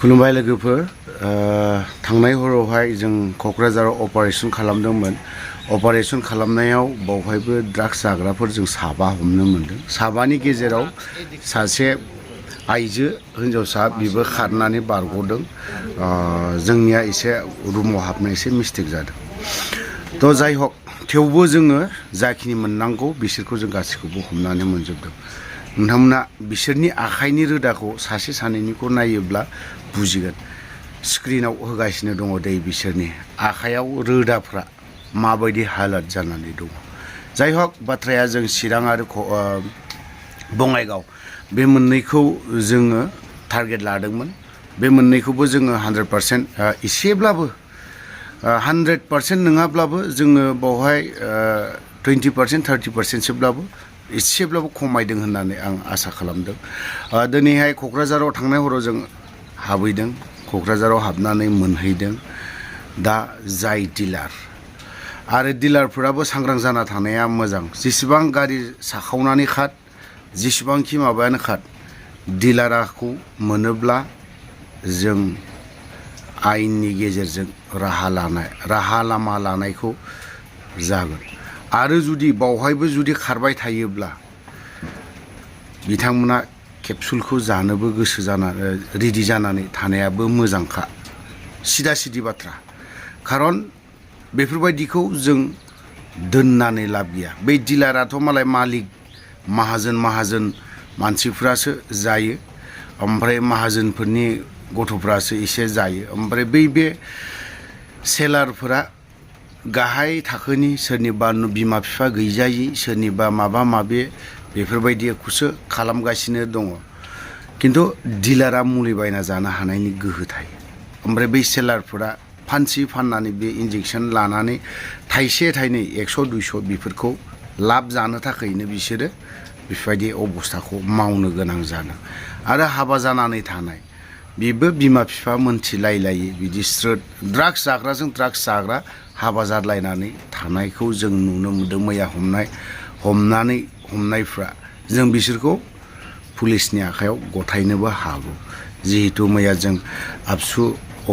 खुलुमबाय लोगोफोर थांनाय हरावहाय जों क'क्राझाराव अपारेशन खालामदोंमोन अपारेशन खालामनायाव बावहायबो ड्राग्स जाग्राफोर जों साबा हमनो मोनदों साबानि गेजेराव सासे आइजो हिनजावसा बिबो खारनानै बारग'दों जोंनिया एसे रुमाव हाबनो एसे मिस्टेक जादों तो जाय हक थेवबो जोङो जाखिनि मोननांगौ बिसोरखौ जों गासैखौबो हमनानै मोनजोबदों नोंथांमोना बिसोरनि आखाइनि रोदाखौ सासे सानैनिखौ नायोब्ला बुजिगोन स्क्रिनाव होगासिनो दङ दै बिसोरनि आखायाव रोदाफ्रा माबायदि हालत जानानै दङ जाय हक बाथ्राया जों चिरां आरो बङाइगाव बे मोननैखौ जोङो टारगेट लादोंमोन बे मोननैखौबो जोङो 100% एसेब्लाबो 100% नङाब्लाबो जोङो बावहाय 20% 30% सोब्लाबो एसेब्लाबो खमायदों होननानै आं आसा खालामदों दिनैहाय क'क्राझाराव थांनाय हराव जों हाबहैदों क'क्राझाराव हाबनानै मोनहैदों दा जाय डिलार आरो डिलारफोराबो सांग्रां जाना थानाया मोजां जेसेबां गारि साखावनानै खाद जेसेबांखि माबायानो खाद डिलारखौ मोनोब्ला जों आयेननि गेजेरजों राहा लामा लानायखौ जागोन आरो जुदि बावहायबो जुदि खारबाय थायोब्ला बिथांमोना केप्सुलखौ जानोबो गोसो जानानै रेडि जानानै थानायाबो मोजांखा सिदा सिदि बाथ्रा खारन बेफोरबायदिखौ जों दोननानै लाब गैया बै डिलाराथ' मालाय मालिक माहाजोन मानसिफ्रासो जायो ओमफ्राय माहाजोनफोरनि गथ'फ्रासो एसे जायो ओमफ्राय बे सेलारफोरा गाहाय थाखोनि सोरनिबा बिमा बिफा गैजायै सोरनिबा माबा माबि बेफोरबायदिखौसो खालामगासिनो दङ किन्तु डिलारा मुलि बायना जानो हानायनि गोहो थायो ओमफ्राय बै सेलारफोरा फाननानै बे इन्जेक्सन लानानै थाइसे थाइनै 100 200 बेफोरखौ लाब जानो थाखायनो बिसोरो बेफोरबायदि अबस्थाखौ मावनो गोनां जादों आरो हाबा जानानै थानाय बेबो बिमा बिफा मोनथिलायलायै बिदि स्रोद ड्राग्स जाग्राजों ड्राग्स जाग्रा हाबा जालायनानै थानायखौ जों नुनो मोनदों मैया हमनायफ्रा जों बिसोरखौ पुलिसनि आखायाव गथायनोबो हागौ जिहेतु मैया जों आबसु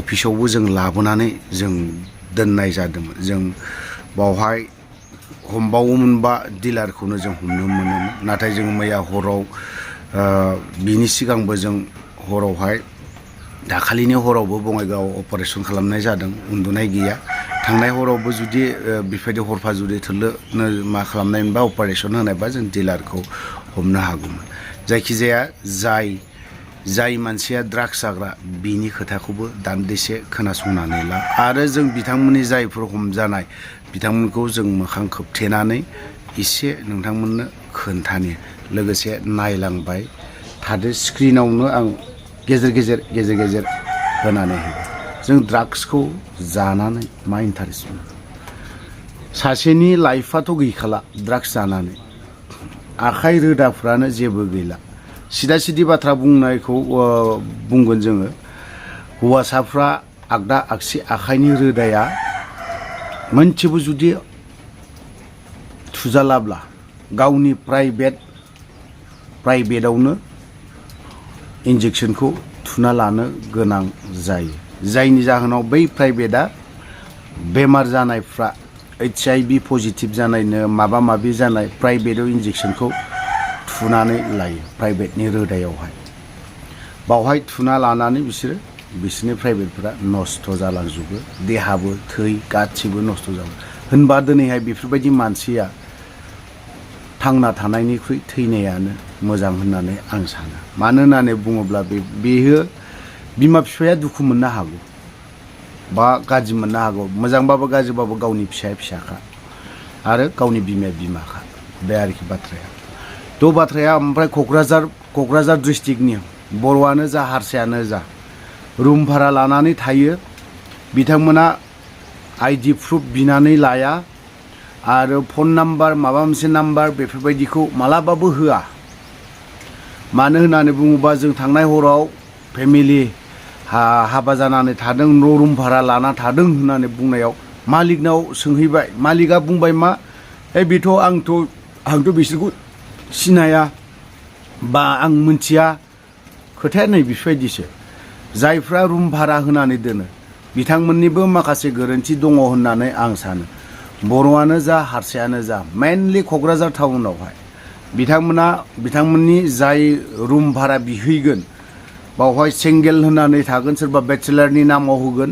अफिसावबो जों लाबोनानै जों दोननाय जादोंमोन जों बावहाय हमबावोमोनबा डिलारखौनो जों हमनो मोनोमोन नाथाय जों मैया हराव बिनि सिगांबो जों हरावहाय दाखालिनि हरावबो बङाइगाव अपारेशन खालामनाय जादों उन्दुनाय गैया थांनाय हरावबो जुदि बेबायदि हरफा जुदि थोलोनो मा खालामनाय मोनबा अपारेशन होनायबा जों डिलारखौ हमनो हागौमोन जायखिजाया जाय मानसिया ड्राग्स जाग्रा बिनि खोथाखौबो दान्दिसे खोनासंनानै ला आरो जों बिथांमोननि जायफोर हमजानाय बिथांमोनखौ जों मोखां खोबथेनानै एसे नोंथांमोननो खोन्थानो लोगोसे नायलांबाय थादो स्क्रिनावनो आं गेजेर होनानै होयो जों ड्राग्सखौ जानानै मा इन्टारेस्ट मोनो सासेनि लाइफआथ' गैखाला ड्राग्स जानानै आखाइ रोदाफ्रानो जेबो गैला सिदा सिदि बाथ्रा बुंनायखौ बुंगोन जोङो हौवासाफ्रा आगदा आगसि आखाइनि रोदाया मोनसेबो जुदि थुजालाब्ला गावनि प्राइभेटआवनो इन्जेक्सनखौ थुना लानो गोनां जायो जायनि जाहोनाव बै प्राइभेटआ बेमार जानायफ्रा HIV पजिटिभ जानायनो माबा माबि जानाय प्राइभेटआव इन्जेक्सनखौ थुनानै लायो प्राइभेटनि रोदायावहाय बावहाय थुना लानानै बिसोरनि प्राइभेटफोरा नस्थ' जालांजोबो देहाबो थै गासिबो नस्थ' जायो होनबा दिनैहाय बेफोरबायदि मानसिया थांना थानायनिख्रुइ थैनायानो मोजां होननानै आं सानो मानो होननानै बुङोब्ला बेयो बिमा बिफाया दुखु मोननो हागौ बा गाज्रि मोननो हागौ मोजांबाबो गाज्रिबाबो गावनि फिसाखा आरो गावनि बिमाखा बे आरोखि बाथ्राया थ' बाथ्राया ओमफ्राय क'क्राझार डिस्ट्रिक्टनि बर'आनो जा हारसायानो जा रुम भारा लानानै थायो बिथांमोना ID प्रुफ बिनानै लाया आरो फन नाम्बार माबा मोनसे नाम्बार बेफोरबायदिखौ मालाबाबो होआ मानो होननानै बुङोबा जों थांनाय हराव फेमिलि हाबा जानानै थादों न' रुम भारा लाना थादों होननानै बुंनायाव मालिकनाव सोंहैबाय मालिकआ बुंबाय मा बेथ' आंथ' बिसोरखौ सिनाया बा आं मिथिया खोथाया नै बेफोरबायदिसो जायफ्रा रुम भारा होनानै दोनो बिथांमोननिबो माखासे गोरोन्थि दङ होननानै आं सानो। बर'आनो जा हारसायानो जा मेनलि क'क्राझार टाउनावहाय बिथांमोननि जाय रुम भारा बिहैगोन बावहाय सिंगेल होनानै थागोन, सोरबा बेचेलारनि नामाव होगोन,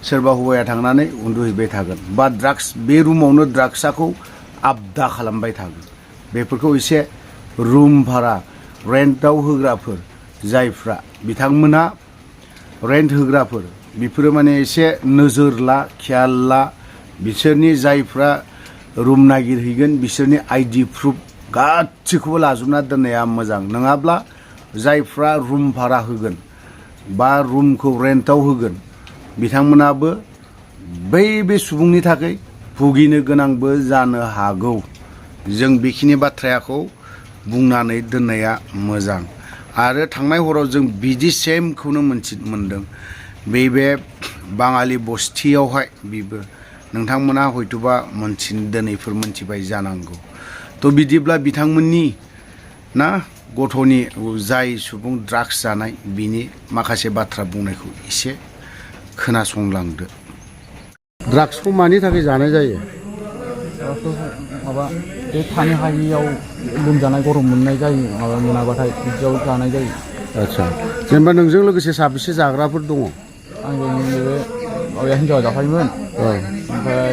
सोरबा हौवाया थांनानै उन्दुहैबाय थागोन बा ड्राग्स बे रुमावनो ड्राग्सखौ आबदा खालामबाय थागोन। बेफोरखौ एसे रुम भारा रेन्टआव होग्राफोर जायफ्रा बिथांमोना रेन्ट होग्राफोर बेफोरो माने एसे नोजोर ला, खेयाल ला। बिसोरनि जायफ्रा रुम नागिरहैगोन बिसोरनि आइडि प्रुफ गासिखौबो लाजोबना दोननाया मोजां। नङाब्ला जायफ्रा रुम भारा होगोन बा रुमखौ रेन्टआव होगोन बिथांमोनाबो बे सुबुंनि थाखाय भुगिनो गोनांबो जानो हागौ। जों बेखिनि बाथ्राखौ बुंनानै दोननाया मोजां। आरो थांनाय हराव जों बिदि सेमखौनो मोनदों। बे बाङालि बस्तियावहाय बेबो नोंथांमोना हयथ'बा दिनैफोर मोनथिबाय जानांगौ। थ' बिदिब्ला बिथांमोननि ना गथ'नि जाय सुबुं ड्राग्स जानाय बिनि माखासे बाथ्रा बुंनायखौ एसे खोनासंलांदो। ड्राग्सखौ मानि थाखाय जानाय जायो? माबा बे थानो हायियाव लोमजानाय गरम मोननाय जायो, माबा मोनाबाथाय बिदियाव जानाय जायो। आदसा, जेनेबा नोंजों लोगोसे साबेसे जाग्राफोर दङ? आंजों बे माबाया हिन्जावा जाफायोमोन, ओमफ्राय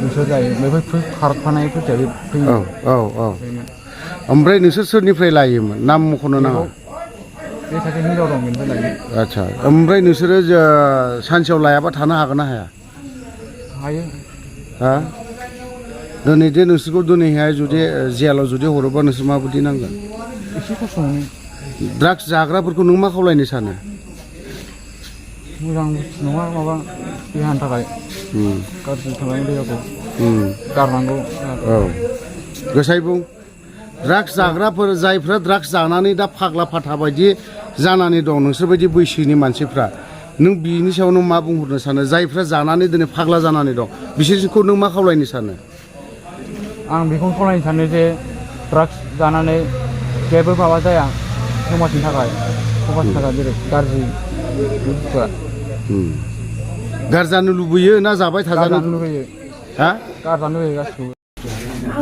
बिसोर जायो, बेफोर खारफानायफोरसो फैयो। ओमफ्राय नोंसोर सोरनिफ्राय लायोमोन? नाम मख'नो नाङा। बे सासे हिन्जाव दं बेनिफ्राय लायो। आदसा, ओमफ्राय नोंसोरो सानसेयाव लायाबा थानो हागोन ना हाया? हायो। हा? दिनै जे नोंसोरखौ दिनैहाय जुदि जेलाव जुदि हरोबा नोंसोर माबायदि नांगोन? एसे खस्थ' मोनो। ड्राग्स जाग्राफोरखौ नों मा खावलायनो सानो? मोजां बुस्थु नङा, माबा देहानि थाखाय गाज्रि थांनाय देहाखौ गारनांगौ। औ, गोसाय बुं। ड्राग्स जाग्राफोर जायफ्रा ड्राग्स जानानै दा फाग्ला फाथा बायदि जानानै दं, नोंसोरबायदि बैसोनि मानसिफ्रा, नों बिनि सायाव नों मा बुंहरनो सानो? जायफ्रा जानानै दिनै फाग्ला जानानै दं बिसोरखौ नों मा खावलायनो सानो? आं बेखौनो खावलायनो सानो जे ड्राग्स जानानै जेबो माबा जाया समाजनि थाखाय जेरै गाज्रि बुस्थुआ। गारजानो लुबैयो ना जाबाय थाजानो लुबैयो? हा? गारजानो लुबैयो गासिखौबो।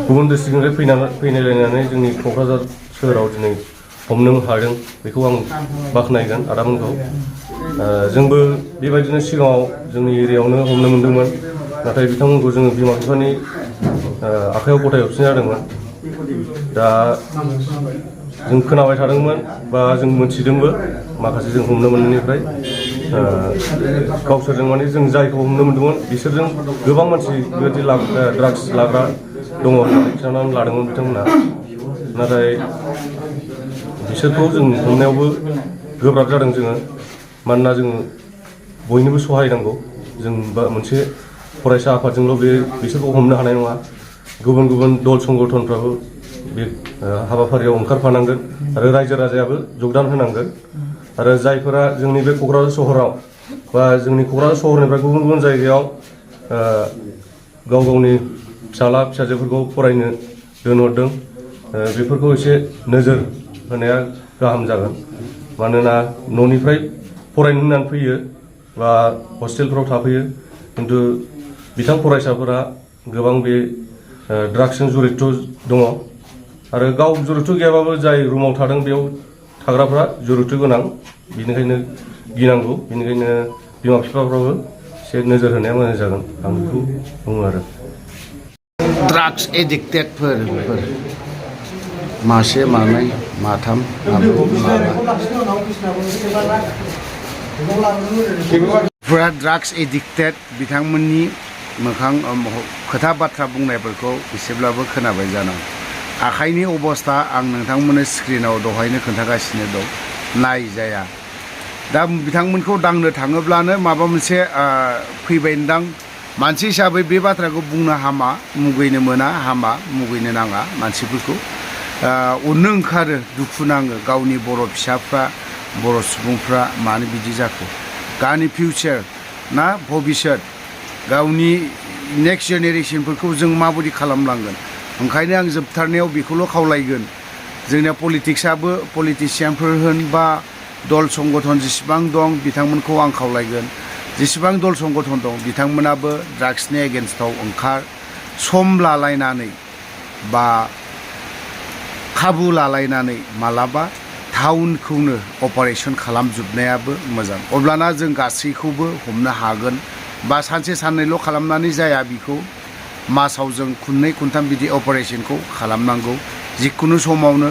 गुबुन डिस्ट्रिक्टनिफ्राय फैनायलायनानै जोंनि क'क्राझार सोहोराव दिनै हमनो हादों, बेखौ आं बाख्नायगोन आदामोनखौ। जोंबो बेबायदिनो सिगाङाव जोंनि एरियायावनो हमनो मोन्दोंमोन, नाथाय बिथांमोनखौ जोङो बिमा बिफानि आखायाव गथायहरफिननाय जादोंमोन। दा जों खोनाबाय थादोंमोन बा जों मोनथिदोंबो माखासे जों हमनो मोननायनिफ्राय। गावसोरजों माने जों जायखौ हमनो मोन्दोंमोन बिसोरजों गोबां मानसि बेबायदि ड्राग्स लाग्रा दङ होननानै खिन्थानानै लादोंमोन बिथांमोना। नाथाय बिसोरखौ जों हमनायावबो गोब्राब जादों जोङो, मानोना जोङो बयनोबो सहाय नांगौ। जों मोनसे फरायसा आफादजोंल' बिसोरखौ हमनो हानाय नङा। गुबुन गुबुन दल संगठनफ्राबो बे हाबाफारियाव ओंखारफानांगोन आरो रायजो राजायाबो जगदान होनांगोन। आरो जायफोरा जोंनि बे क'क्राझार सहराव बा जोंनि क'क्राझार सहरनिफ्राय गुबुन गुबुन जायगायाव गाव गावनि फिसाला फिसाजोफोरखौ फरायनो दोनहरदों, बेफोरखौ एसे नोजोर होनाया गाहाम जागोन। मानोना न'निफ्राय फरायनो होननानै फैयो बा हस्टेलफ्राव थाफैयो, खिन्थु बिथां फरायसाफोरा गोबां बे ड्राग्सजों जड़ित दङ। आरो गाव जड़ित गैयाबाबो जाय रुमाव थादों बेयाव थाग्राफ्रा जड़ित गोनां, बेनिखायनो गिनांगौ। बेनिखायनो बिमा बिफाफ्राबो एसे नोजोर होनाया मोजां जागोन, आं बेखौ बुङो आरो। ड्राग्स एडिक्टेडफोर मासे मानै माथाम माब्रै ड्राग्स एडिक्टेड बिथांमोननि मोखां खोथा बाथ्रा बुंनायफोरखौ एसेब्लाबो खोनाबाय जानांगौ। आखाइनि अबस्था आं नोंथांमोननो स्क्रिनाव दहायनो खोन्थागासिनो दं, नायजाया। दा बिथांमोनखौ दांनो थाङोब्लानो माबा मोनसे फैबायदां। मानसि हिसाबै बे बाथ्राखौ बुंनो हामा, मुगैनो मोना, हामा मुगैनो नाङा। मानसिफोरखौ अननो ओंखारो, दुखु नाङो गावनि बर' फिसाफ्रा, बर' सुबुंफ्रा मानो बिदि जाखो। गावनि फिउचार ना भबिष्यत, गावनि नेक्स्ट जेनेरेसनफोरखौ जों माबायदि खालामलांगोन। ओंखायनो आं जोबथारनायाव बेखौल' खावलायगोन, जोंनिया पलिटिक्सआबो पलिटिसियानफोर होन बा दल संगठन जेसेबां दं बिथांमोनखौ आं खावलायगोन जेसेबां दल संगठन दं बिथांमोनाबो ड्राग्सनि एगेन्स्टआव सम लालायनानै बा खाबु लालायनानै मालाबा टाउनखौनो अपारेशन खालामजोबनायाबो मोजां अब्लाना जों गासैखौबो हमनो हागोन बा सानसे साननैल' खालामनानै जाया बिखौ मासाव जों खननै खनथाम बिदि अपारेशनखौ खालामनांगौ जिखुनु समावनो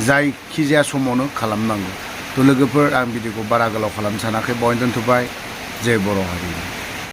जायखिजाया समावनो खालामनांगौ थ' लोगोफोर आं भिडिअखौ बारा गोलाव खालामनो सानाखै बहायनो दोनथ'बाय जय बर' हारि